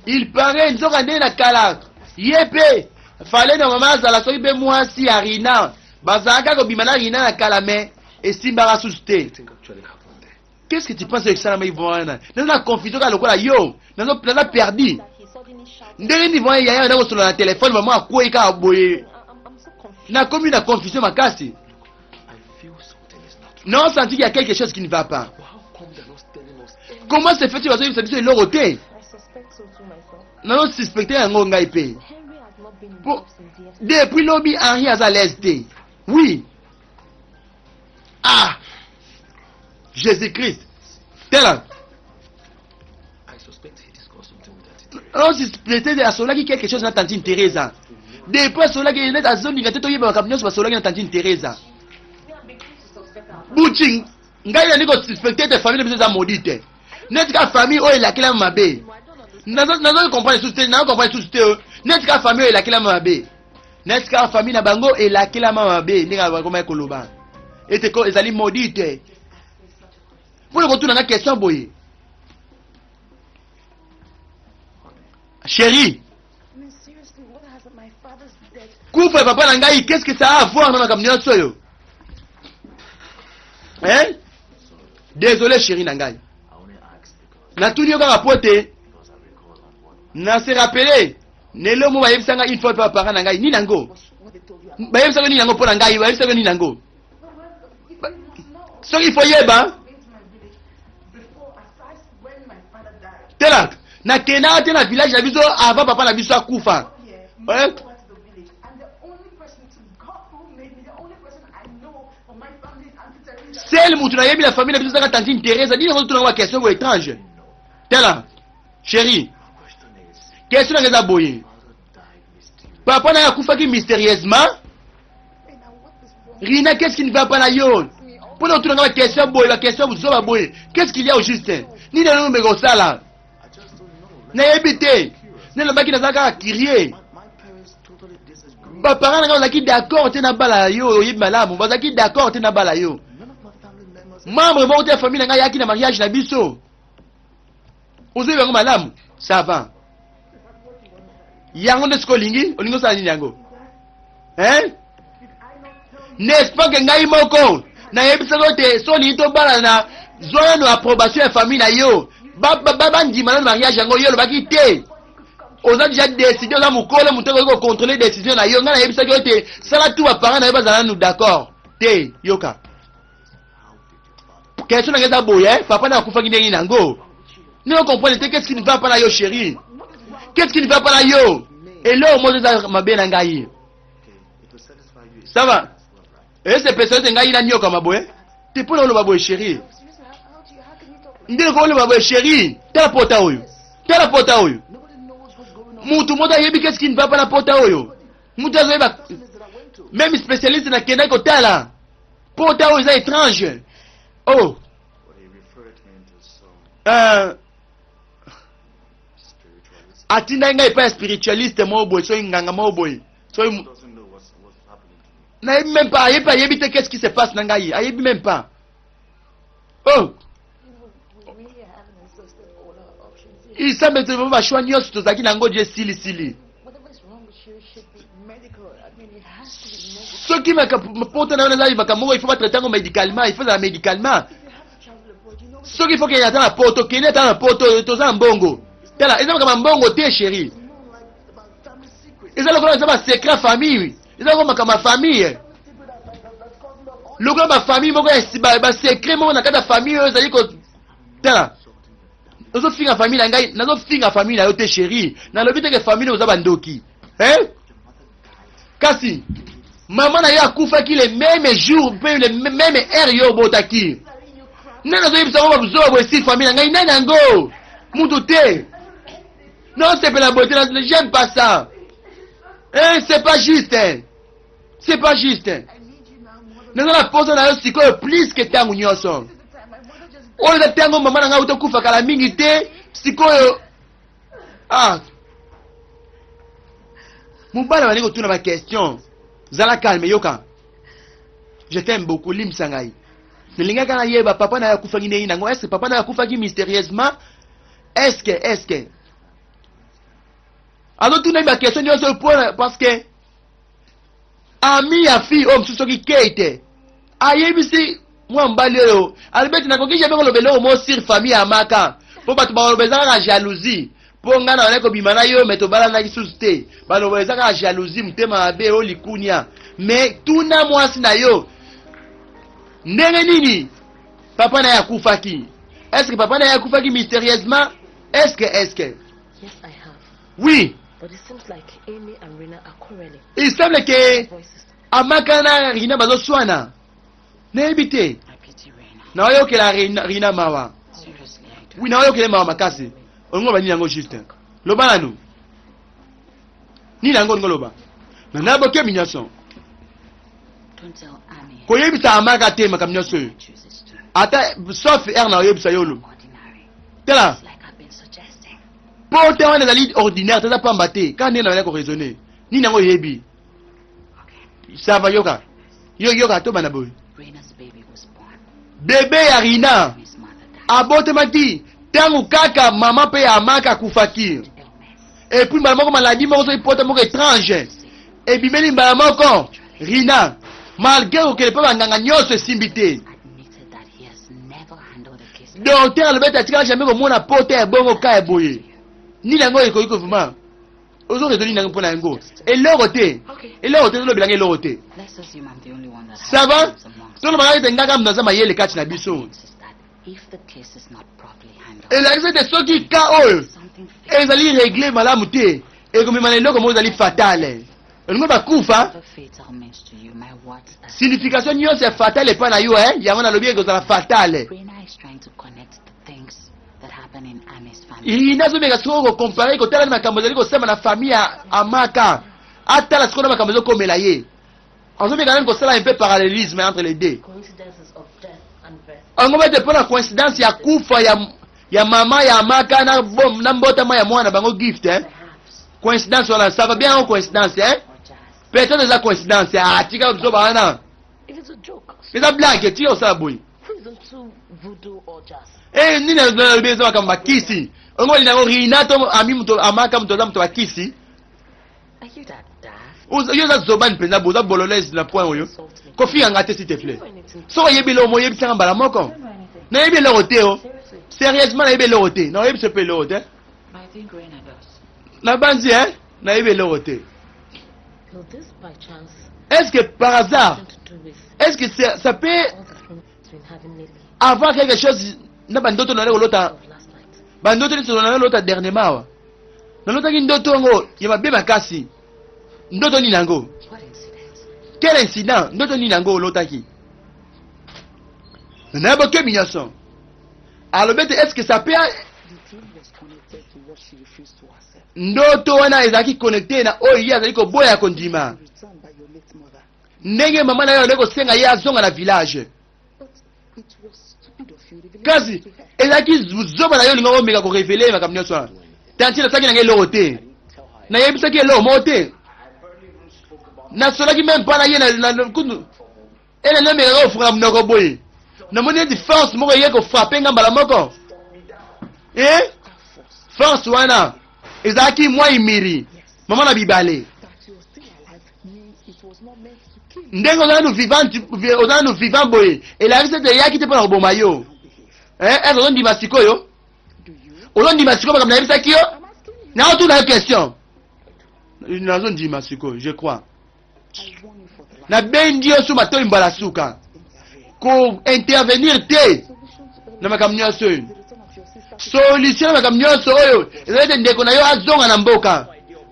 Il paraît nzoka nde na kala ye mpe fale na mama azala soki mpe mwasi ya Rina, bazalaka kobima na Rina na kala, mais esimbaka susu te. Think actually happened there? Qu'est-ce que tu penses esalama wana? Naza na confusion kaka lokola yo, naza perdu. Ndenge nini vraiment yaya na kosolola na telefone, mama akwei kaka boye? Nakomi na confusion makasi. I feel something is not right. Non, senti qu'il y a quelque chose qui ne va pas. But how come they're not telling us anything? Comment se fait-il bazoyebisa biso eloko te? I suspect so too myself. Nazosuspecte yango ngai mpe. Henry has not been Bon. involved since yesterday. Depuis lobi Henri aza l'aise te. Oui, ah, Jésus Christ, tela. I suspect he discussed something with Auntie Teresa. Osuspecte asolaki quelque chose na tantine Teresa. Depuis asolaki neti azolinga te toyeba makambo nyonso basolaki na tantine Teresa. Me, I'm beginning to suspect our Buchi, ngai nandi kosuspecte ete famille na biso eza maudite te, neti ka famille oyo elakelama mabe. I don't understand. Nazo comprendre lisusu te, nazo comprendre lisusu te oyo. Neti ka famille oyo elakelama mabe, neti kaka famille na bango elakelama mabe, ndenge bakomaki koloba ete ko ezali maudite. Mpona kotuna nga question boye, chéri? I mean, seriously, what has my father's death Kufa ya papa na ngai, qu'est ce que ça a à voir na makambo nyonso oyo? Hein? Désolé chéri na ngai, natuni yo kaka po ete na se rappeler nelo mo bayebisa ngai une fois mpe baparent na ngai nini yango bayebisaka nini yango mpo na ngai, bayebisaka nini yango. Soki ifo yeba tela, nakendaka te na village na biso avant papa na biso akufa. Eh? Sel mutu nayebi na famille na biso ezaka tantine Teresa. Nini yango otunanga baquestion boye étrange? Tala chéri, question nanga eza boye: papa na ye akufaki mystérieusement. Rina, qu'est-ce qui ne va pas na yo mpona otunanga baquestion boye, baquestion buzoba boye? Qu'est-ce qu'il y a au juste? Nini yango omeka kosala? Nayebi te, nalobaki naza kaka curieux. Baparent na ngai bazalaki d'accord te na bala yo, oyebi malamu, bazalaki d'accord te na bala yo. Membre moko te ya famille na ngai ayaki na mariage na biso, ozoyebi yango malamu. Ça va, yango nde sikoyo olingi, olingi osala nini yango, hein? N'est-ce pas ke ngai moko nayebisaka yo te, so olingi tobalana, zwa nano approbation ya famille na yo, bandima nano mariage yango? Yo olobaki te, oza déjà décidé, oza mokolo, moto akoki kocontrôle décision na yo. Ngai nayebisaki yo te, sala tu baparent na yo bazala nanu d'accord te. Yoka, question na ngai eza boye: papa na akufaki ndenge nini yango? Ndenge comprendre te. Qu'est-ce qui ne va pas na yo, chéri? Qu'est-ce qui ne va pas na yo? Eloko moko eza mabe na ngai. Ça va, esepesa ete ngai naniokama boye te mpo na oloba boye, chéri. Ndenge koloba boye, chéri, tala pota oyo, tala pota oyo. Mutu moko ayebi qu'est-ce qui ne va pas na pota oyo? Mutu azoyeba, même spécialiste nakendaki kotala, pota oyo eza étrange. Oh, atindaki ngai epai ya spiritualiste moko boye, soki nganga moko boye, soki nayebi même pas. Ayebi, ayebi te qu'est-ce qui se passe na ngai, ayebi même pas. Oh, il semble ete bachoix nyonso tozalaki na yango die esilisili. Soki pota na yo eza makambo moko, il faut batraite yango médicalement, il faut ezala médicalement. Soki il faut kende ata na poto, kende ata na poto, toza na mbongo. Tala, eza makambo ya mbongo te, chéri, eza lokola eza basecret famille, eza lokola makambo ya famille, lokola bafamille moko ya basecret moko na kati ya famille oyo ezali kotala. Ozofinga famille na ngai? Nazofinga famille na yo te, chéri. Nalobi teke famille oza bandoki, hein? Kasi mama na ye akufaki le même jour mpe le même heure yo obotaki. Nani azoyebisa ngo babuzoba boye si famille na ngai? Nani yango? Mutu te. Naosepela boye te, j'aime pas ça, hein? C'est pas juste, c'est pas juste. Naza na posa na yo sikoyo plus ke ntango nyonso. Oyo eza ntango mama na ngai auti okufa kala mingi te. Sikoyo, ah, mobali abandi kotuna baquestion. Zala calme, yoka, je t'aime beaucoup, limbisa ngai. Nalingaki nayeba papa na ye akufaki ndenge nango. Est ce papa na ye akufaki mystérieusement? Est ce que azotuna baquestion nyonso mpona parce que ami ya fille oyo mosusu, soki Kate, ayebisi mwa mobali oyo, alobi ete nakoki jamais koloba eloko mo sur famille ya Maka, mpo bato bakoloba eza kaka jalousie, mpo ngai na bandaki kobima na yo, me tobalanaki susu te. Baloba eza kaka jalousie, motema mabe oyo likunia. Me tuna mwasi na yo ndenge nini papa na ye akufaki. Est ce que papa na ye akufaki mystérieusement? Est ce que Yes, I have. Oui. But it seems like Amy and Rina are quarreling. Il semble que Voices. Amaka na Rina bazoswana, nayebi te. I pity Rena. Naoyokela Rina, Rina mawa. Seriously, I do. Oui, naoyokela mawa makasi. Olingo loba nini yango juste? Loba nanu, nini yango olingo loba na nabokebi nyonso? Don't tell Amy. Koyebisa Amaka te makambo nyonso oyo. Chooses to. Ata sauf r na oyebisa yo olo. Ordinary. Tala. It's like I've been suggesting. Mpo te wana ezali ordinaire te, eza pamba te, kaka ndenge na koraisonner. Nini yango oyebi? Okay. Ça va, yoka, yo yoka, tobanda boye. Rena's baby was born Bebe ya Rina when his mother died. abotemaki ntango kaka mama mpe ya Amaka akufaki. Illness. Et puis mbala moko maladie moko, soki pota moko étrange ebimeli mbala moko Rina, malgré kokende mpe banganga nyonso, esimbi te. Admitted Docteur alobi ete atikala jamais komona pota ya bongo ka ya boye. Nini yango ekoki ko vraiment ozo raisonner nini yango mpo na yango? Eloko te, eloko te, ozolobela nga eloko te. Let's assume I'm the only one that has Ça va? brains amongst Tolobaka ete nga kaka naza mayele kati na biso. means is that if the case is not properly handled, Elakisi ete soki ka oyo something fatal, ezali regle malamu te, ekomema na eloko moko ezali fatale. Olingi bakufa? whatever fatal means to you, my words are Signification nyonso ya fatale epai na yo, eh? Yango nalobi ekozala fatale. Rena is trying to connect the things that happen in Ami's family. Irina azomeka sikoyo kokompare, kotala na makambo ezali kosema na famille ya Amaka, atala sikoyo na makambo ezokomela ye. Azomeka nani kosala un peu parallélisme entre les deux. Coincidences of death and birth. Yango bete mpo na coïncidence ya kufa ya mama ya Amaka na, bom, na mbotama ya mwana bango Gift, eh? Perhaps. Coïncidence wana, ça va bien yango coïncidence, eh? Or jazz. Peut-être eza coïncidence. Ah, tika biso wana. If it's a joke, Eza blague, tika kosala boye. who is into voodoo or jazz? Eh, nini nalobi eza makambo bakisi. Ongo balinga yango Rina to ami moto Amaka moto aza moto bakisi. Are you that daft? Yo oza zobani mpenza boza bololaise na point oyo. Insult me. Kofinga nga te, s'il te plaît. Do you know anything? Soki oyebi eloko mo, oyebisanga mbala moko. I don't know anything. Nayebi eloko te o. Seriously. Sérieusement, nayebi eloko te. Nayebi so mpe eloko te. But I think Rena does. Nabanzi, eh? Nayebi eloko te. Will this by chance Est-ce que par hasard, something to do with est-ce que ça peut all the dreams been having lately avoir quelque chose na bandoto na kolota, of last night? bandoto nyonso na lota dernièrement awa? Nalotaki ndoto yango ya mabe makasi. Ndoto nini yango? What incident? Quel incident? Ndoto nini yango olotaki? Nayebi nyonso. Alobi ete est-ce que ça peut The dream was connected to what she refused to accept. Ndoto wana ezalaki connecté na oyo ye azali koboya kondima. Return by your late mother. Ndenge mama na ye azali kosenga ye azonga na village. But it was stupid of you revealing Kasi it to her. ezalaki zoba na yo olinga omeka korévéler makambo nyonso wana. Tantine, nasalaki nanga eloko te, nayebisaki eloko moko te, nasolaki meme mpa na ye kutu ene namekaka kofungola monoko boye, namoni neti force moko eye kofrapper nga mbala moko e That force. Force wana ezalaki mwa Imiri, mama na bibale. That you're still alive means it was not meant to kill you. Ndenge oza nanu vivant, oza nanu vivant boye, elakisi ete eyaki te mpo na koboma yo. Now behave. Eh, ese ozondima sikoyo? Do you? Ozondima sikoyo makambo nayebisaki yo? I'm asking you. Naotuna yo question. Nazondima sikoyo, je crois. I warn you for the last Nabendi yo so matoi mbala suka. intervene. Kointervenir te Solution to all na makambo nyonso oyo. the return of your sister to Solution na makambo nyonso oyo ezali ete ndeko na yo azonga na mboka.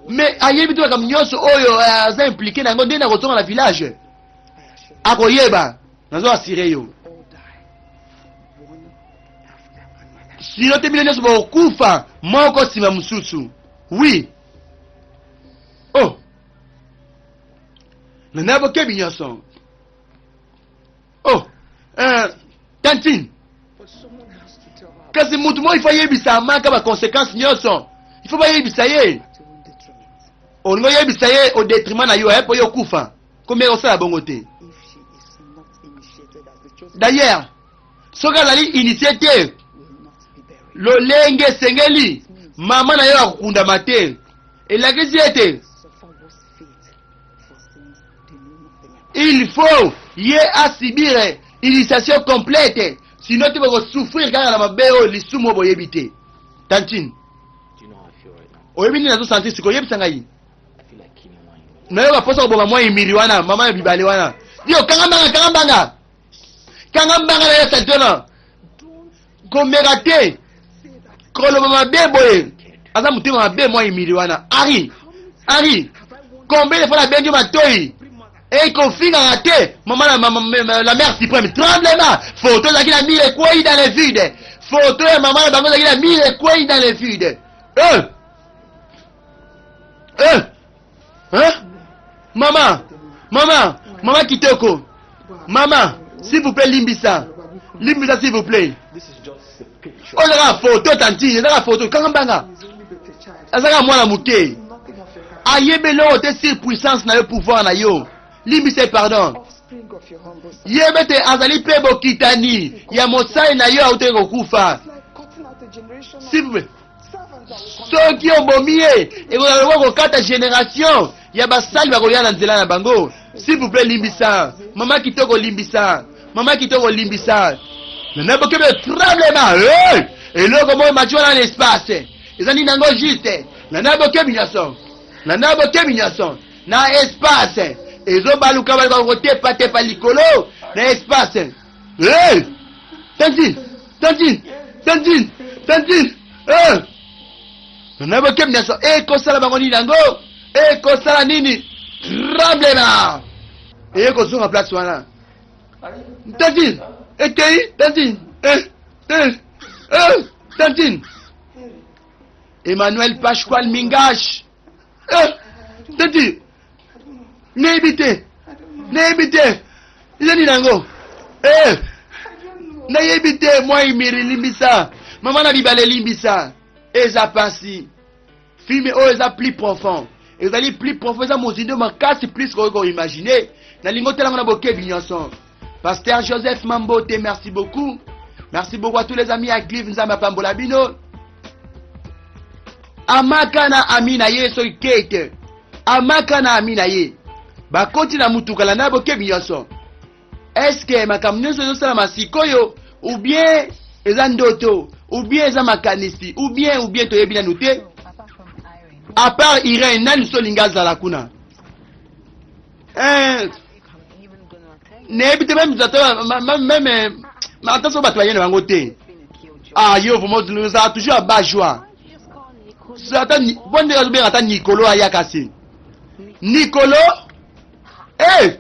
Mais ayebi te makambo nyonso oyo aza impliqué na yango ndenge na kozonga na village. I assure you, Akoyeba, nazo assurer yo. all die. One after another. Sinon te, bino nyonso bokokufa moko nsima mosusu. Oui, oh, na bokebi nyonso. Oh, tantine. But someone has to tell her Kasi mutu moko ifo ayebisa Amaka baconséquence nyonso, ifo bayebisa ye. at your own detriment. Olingi oyebisa ye au détriment na yo, mpo ye okufa komeka kosala bongo te. If she is not initiated as the chosen D'ailleurs, soki azali initié te will not be buried. lolenge esengeli, mama na yo akokundama te. Elakisi ete Suffer worse fate for sins they know nothing about. il faut ye asubir initiation complète, sinon te bakosouffrir kaka na mabe oyo lisumu oyo boyebi te. Tantine. Do you know how I feel right now? Oyebi nini nazosentir sikoyo? Oyebisa ngai. I feel like killing one. Nayoka mposa koboma mwa Imiri wana, mama ya bibale wana. Yo, kanga mbanga, kanga mbanga, kanga mbanga na yo. Sante wana, komeka te koloba mabe boye. Aza motema mabe mwa Imiri wana. Ari, Ari, combien de fois nabendi yo matoi ekofingaka te mama na mama, la mère suprême? Tremblement, photo ezalaki na mur ekwei dans le vide. Photo ya mama na bango ezalaki na mur, ekwei dans le vide. Hein? Mama, mama, mama kitoko, mama, s'il vous plaît, limbisa, limbisa, s'il vous plaît. This is just a picture. Oyo ezaka photo, tantine, ezaka photo. Kanga mbanga. He's only but a child. Azaka mwana moke. Nothing of your character. Ayebi eloko te sur puissance na yo, pouvoir na yo. Limbisa ye, pardon. Offspring of your humble son. Yeba ete azali mpe bokitani ya mosali na yo autaki kokufa. It's like cutting out a generation of S'il vous plaît. servants that will come. Soki obomi ye, ekozala lokola kokata génération ya basali bakoya na nzela na bango. S'il vous plaît, limbisa, mama kitoko, limbisa, mama kitoko, limbisa. Landa bokebi tremblement. Hey! Eloko moko emati wana na espace. Eza nini yango juste? Landa bokebi nyonso. Landa bokebi nyonso. Na espace. Ezobaluka baluka kotepa tepa likolo na espace. Hey! Tantine! Tantine! Tantine! Tantine! Hey! Landa bokebi nyonso. Ekosala bango nini yango? Ekosala nini? Tremblement! Eye kozonga place wana. Tantine, ekei, tantine, eh, eh, eh, tantine. Emmanuel Pasquale Mingash. Eh, tantine. Nayebi te. Nayebi te. Eza nini yango? Eh. Nayebi te, moi Miri limbisa. Mama na bibale limbisa. Eza pasi. Film oyo eza plus profond. Ezali plus profond, eza mozindo makasi plus koki ko imaginer. Nalingi otala ngo na bokebi nyonso. Pasteur Joseph Mambote, merci beaucoup. Merci beaucoup à tous les amis à Clive Nzambe apambola bino. Amaka na ami na ye soki Kate. Amaka na ami na ye. Bakoti na mutuka landa bokebi nyonso. Est-ce que makambo nyonso ezosalama sikoyo ou bien eza ndoto ou bien eza makanisi ou bien ou bien toyebi nanu te? À part Irène, nani so olingi azala kuna? Eh, nayebi te meme ata meme ata so bato baye na bango te. Ah yo vraiment ozala toujours à bas joie. Ata bo ndenge azobenga ata Nicolo aya kasi. Nicolo Eh!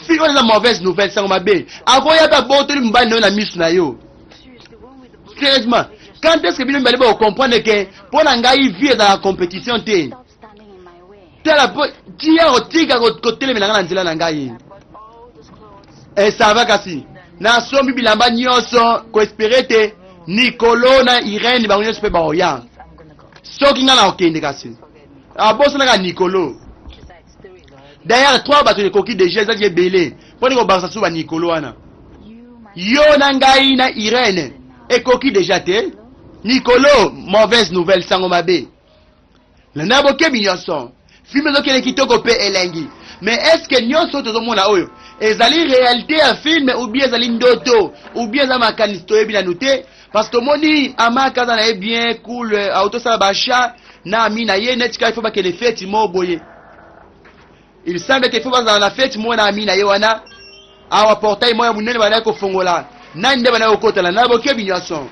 Fille oyo eza mauvaise nouvelle, sango mabe. Akoya pe abotoli mobali na yo na misu na yo. Sérieusement, quand est-ce que bino mibale boko comprendre que mpo na ngai vie ezalaka compétition te? Tala po tia kotika kotelemela ngai na nzela na ngai. Eh, ça va kasi. Nasombi bilamba nyonso ko espérer te Nicolo na Irène bango nyonso pe baoya. Soki ngai nakokende kasi. Abosanaka Nicolo. D'ailleurs, trois bato ekoki déjà ezaki ebele. Mpo nini kobakisa su ba Nicolo wana? Yo na ngai na Irène ekoki déjà te. Nicolo, mauvaise nouvelle, sango mabe. Landa bokebi nyonso. Film ezokende kitoko mpe elengi. Mais est-ce que nyonso tozomona oyo ezali réalité ya film ou bien ezali ndoto ou bien eza makanisi toyebi nanu te? Parce que tomoni Amaka aza na ye bien cool, autosala ba achat na ami na ye neti kaka il faut bakende feti moko boye. Il semble que il faut bazala na feti moko na ami na ye wana. Awa portail moko ya monene bandaki kofongola. Nani nde bandaki kokotala na bokebi nyonso?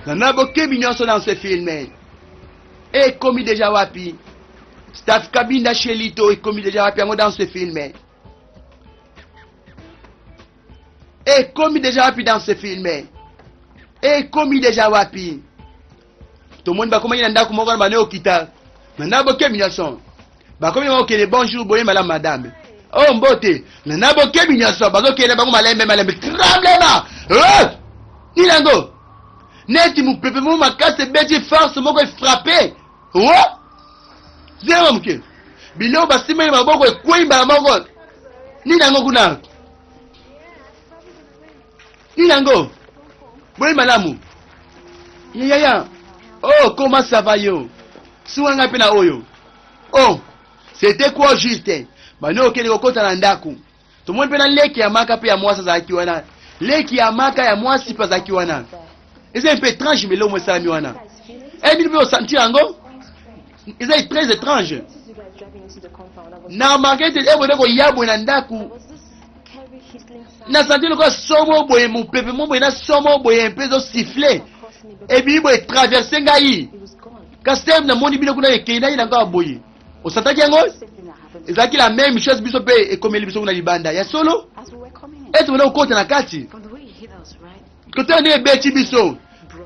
Na bokebi nyonso dans ce film. Ekomi déjà wapi? Staff Kabinda Shelito ekomi déjà wapi yango dans ce film? Ekomi déjà wapi dans ce film? Ekomi déjà wapi? Tomoni bakomaki na ndako moko na bande okita na ndako bokebi nyonso. Bakomi bakokende bonjour boye malamu madame. Oh mbote na ndako bokebi nyonso bazokende bango malembe malembe tremblement. Oh! Nini yango? Neti mopepe moko makasi ebeti force moko efrappe. Oh! Zero moke. Biloko basimbaki maboko ekwei mbala moko. Nini yango kuna? Nini yango? Boye malamu. Yaya. Oh, comment ça va yo? Sunga ngai mpe na oyo. Oh, c'était quoi juste? Bani okende kokota na ndako. Tomoni mpe na leki ya maka mpe ya mwasi azalaki wana. Leki ya maka ya mwasi mpe azalaki wana. Eza un peu étrange mais eloko esalami wana. Eh bino mpe osentir yango? Eza très étrange. Na remarque ete ebonde koya boye na ndako. Na sentir lokola somo boye mopepe mo boye na somo boye mpe ezo siffler. Ebimi boye traverse ngai. Kasi te namoni bino kuna ekei ngai na ngai boye. Osantaki yango? Ezalaki la même chose biso mpe ekomeli biso kuna libanda. Ya solo? Ete bona kokota na kati. Kotala ndenge ebeti biso.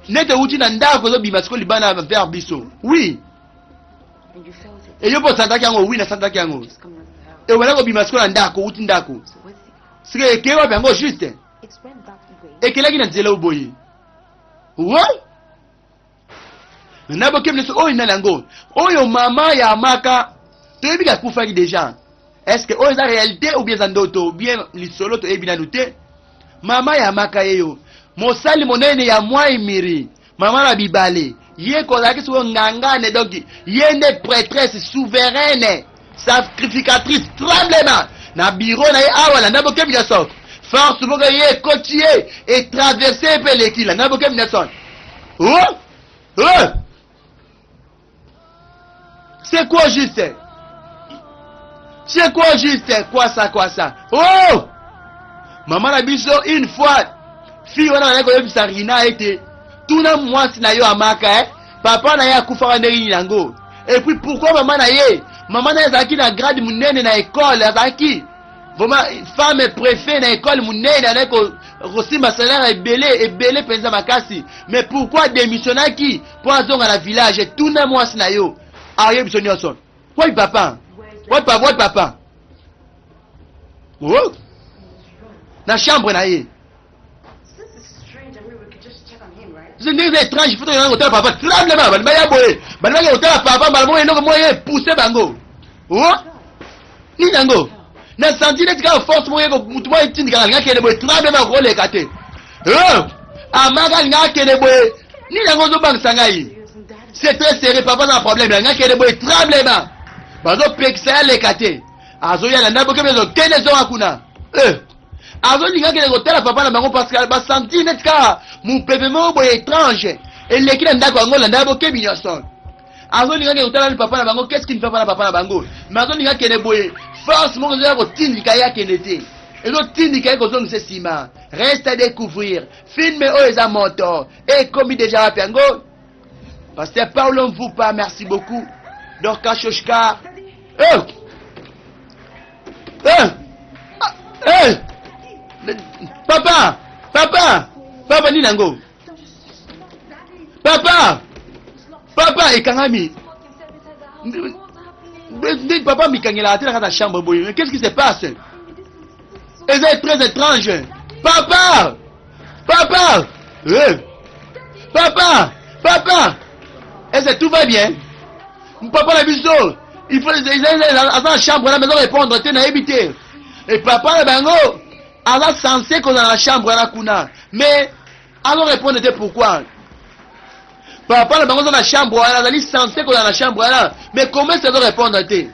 Nete euti na ndako ezobima sikoyo libanda vers biso. Oui. Eyo mpe osantaki yango? Oui, nasantaki yango. Ebanda kobima sikoyo na ndako, outi ndako. Sikoyo ekei wapi yango juste? Ekelaki na nzela oboye. Wo? Na bokebi nyonso oyo nani yango? Oyo mama ya Amaka toyebi ke akufaki deja. Est-ce que oyo eza réalité ou bien eza ndoto ou bien lisolo toyebi nanu te? Mama ya Amaka yeyo mosali monene ya Mwai Miri, mama na bibale, ye kozalaki sikoyo ngangane, donc ye nde prêtresse souveraine sacrificatrice tremblement na bureau na ye awa landa bokebi nyonso. Force moko ye ekoti ye, etraverse ye mpe eleki. Landa bokebi nyonso. Oh! Oh! C'est quoi juste? C'est quoi juste? Quoi ça, quoi ça? Oh! Maman na biso une fois fille wana azali koyebisa Rina ete tuna mwasi na yo amaka eh? Papa na ye akufaka ndenge nini yango? Et puis pourquoi mama na ye? Mama na ye azalaki na grade munene na école, azalaki vraiment femme préfet na école munene, azalaki kosimba salaire ebele ebele mpenza makasi. Mais pourquoi démissionnaki mpo azonga na village? Tuna mwasi na yo ayebi biso nyonso. Wapi papa? Wapi papa? Wapi papa? Oh! Na chambre na ye. Ndenge eza étrange, faut tokenda kotala papa. Tremble ba baya boye. Bali kotala papa mbala moko eloko moko ye pousse bango. Oh! Nini yango? Na senti neti kaka force moko yeko mutu moko etindikaka alinga akende boye tremble ba koleka te. Oh! Amaka alinga akende boye. Nini yango ozobangisa ngai? C'est très sérieux, papa na problème. Alinga akende boye tremble ba. Bazopekisa ye aleka te. Azoya na ndako kebe ezokende zonga kuna. Eh! Azolinga akende kotala papa na bango parce que basentir neti kaka mopepe moko boye étrange eleki na ndako yango. Landa bokebi nyonso. Azolinga akende kotala ni papa na bango, qu'est-ce qui ne va pas na papa na bango? Mais azolinga akende boye, force moko ezoya kotindika ye akende te, ezotindika ye kozongisa nsima. Reste à découvrir film oyo eza moto ekomi déjà wapi yango. Pasteur Paulo Mvupa, merci beaucoup. Dorcas Shoshka. Eh! Eh! Eh! Papa! Papa! Papa nini yango? Papa! Papa ekangami. Nde papa mikangelaka te na kati ya chambre boye. Qu'est-ce qui se passe? Eza très étrange. Papa! Papa! Eh! Papa! Papa! Est-ce que tout va bien? Papa na biso, il faut aza na chambre na maison répondre te, nayebi te. Et papa na bango aza censé kozala na chambre wana kuna, mais azo répondre te. Pourquoi papa na bango aza na chambre wana, azali censé kozala na chambre wana, mais comment est-ce azo répondre te?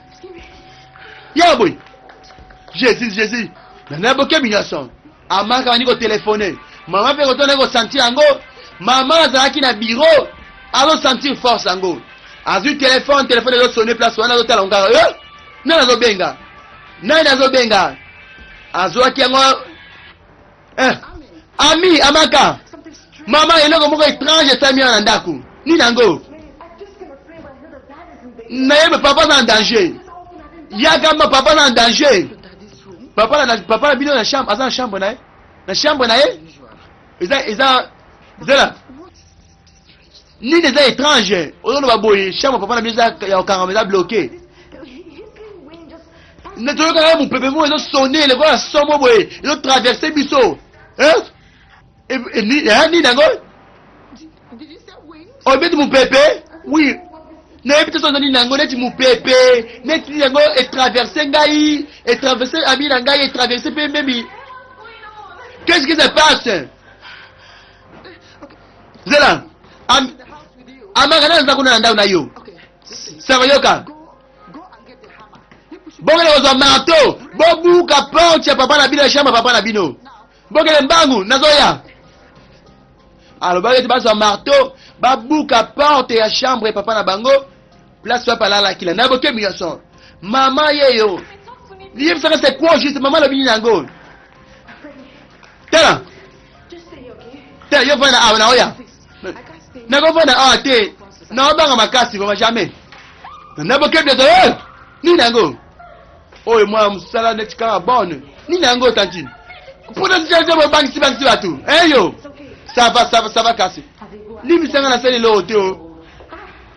Ya boye, Jésus, Jésus, na bokebi nyonso. Amaka bandi kotelefone mama mpe kotona kosentir yango. Mama azalaki na bureau, azosentir force yango, azwi telefone, telefone ezosone place wana, azotala ngo kaka, eh! Nani azobenga? Nani azobenga? Azwaki yango, eh. Ami amaka, mama, eloko moko étrange esalemi wana na ndako. Nini yango? Nayebi papa aza en danger. Yaka ma, papa aza en danger. Papa na papa na bino na chambre, aza na chambre na ye, na chambre na ye eza zela. Nini eza étrange? Ozoloba boye, chambre papa na bino eza ya kokangama, eza bloqué. Toyokaka mopepe moko ezosone lokola somo boye, ezotraverse biso. Nini yango? Obeti mopepe? Oui, nayebi te so eza nini yango, neti mopepe, neti nini yango etraverse ngai, etraverse ami na ngai, etraverse mpe memi. Qu'est-ce qui se passe? Zela, amaka nani aza kuna na ndako na yo? Sango, yoka, bokende kozwa marteau, bobuka porte ya papa na bino, ya chambre papa na bino. Bokende mbangu, nazoya. Alobaki ete bazwa marteau, babuka porte ya chambre ya papa na bango, place wapi alalaki. Na bokebi nyonso, mama yeyo yebisaka, c'est quoi juste? Mama alobi nini yango? Tala te, yo vanda awa, naoya. Nakovanda awa te, naobanga makasi vraiment, jamais. Na bokebi nyonso, eh! Nini yango oyo? Mwana mosala neti kaka bonne. Nini yango, tantine? Mpona bobangisi bangisi bato eyo. Ça va, ça va, ça va. Kasi limbisanga, nasali eloko te. O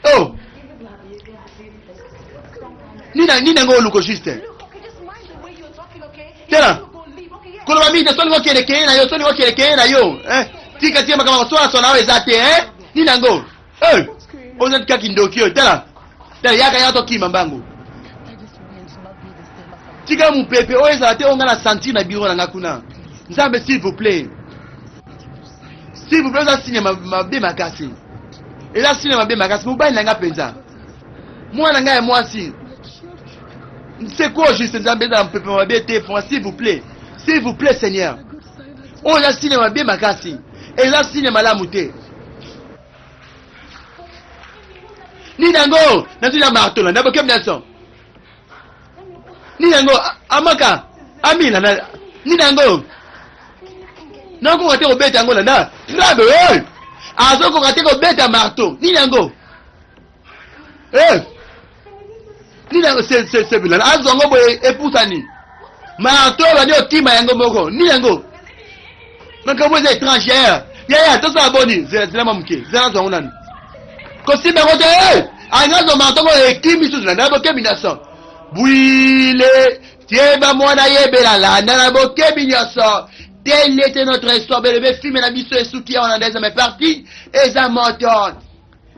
oh, nini, nini yango oluko juste? Tela, koloba mingi te. Solingo okende, keye na yo. Solingo okende, keye na yo. Tika, tika makambo koswanaswana oyo eza te. Nini yango? Oza kaka ndoki oyo. Tala, tala, yaka, yaka, tokima mbangu. Tika mopepe oyo ezala te oyo nga na sentir na bureau na nga kuna. Nzambe, s'il vous plaît, s'il vous plaît. Eza signe mabe makasi, eza signe mabe makasi. Mobali na nga mpenza, mwana ngai ya mwasi, c'est quoi juste? Nzambe, ezala mopepe mabe te. S'il vous plaît, s'il vous plaît, Seigneur. Oyo eza signe mabe makasi. Eza signe malamu te. Nini yango? Nazwi na marteau na bokebi nyonso. Nini yango? Amaka. Amila na nini yango? Nakoka te kobeta yango landa. Trabe, hey! Azokoka te kobeta marteau. Nini yango? Eh! Nini yango se se se bilala azwa yango boye epusani. Marteau bandi okima yango moko. Nini yango? Makambo eza étrange yaya. Yaya tosala boni? Zela zela mwa moke. Zela nazwa yango nanu. Kosimba yango te. Eh! Alingi azwa marteau ngo ekimi susu na bokebi nyonso. Bwile tieba mwana yebela landa na bokebi nyonso. Telle était notre histoire belebe filme na biso esuki awa na deuxième partie eza moto.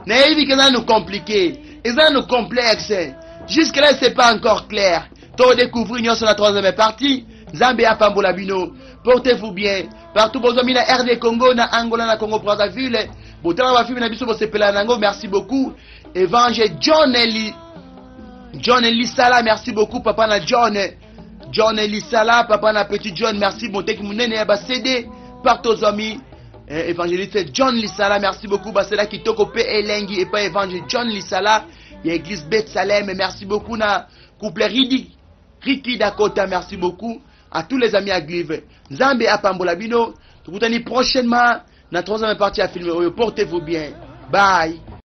Nayebi que eza nanu compliqué, eza nanu complexe. Jusque là c'est pas encore clair. To découvrir nyonso na troisième partie. Nzambe apambola bino. Portez-vous bien. Partout bozwami na RD Congo, na Angola, na Congo Brazzaville. Botala ba film na biso bosepela nango. Merci beaucoup. Evange John Eli John Elisala, merci beaucoup papa na John. John Elisala, papa na petit John, merci moteki munene ya ba CD partout ozwami. Eh, évangéliste John Lisala, merci beaucoup. Basela Kitoko pe elengi et pas évangile John Lisala, ya église Bethsalem, merci beaucoup na couple Ridi Ricky Dakota, merci beaucoup à tous les amis à Glive. Nzambe apambola bino, tukutani prochainement na troisième partie ya film oyo. Portez-vous bien. Bye.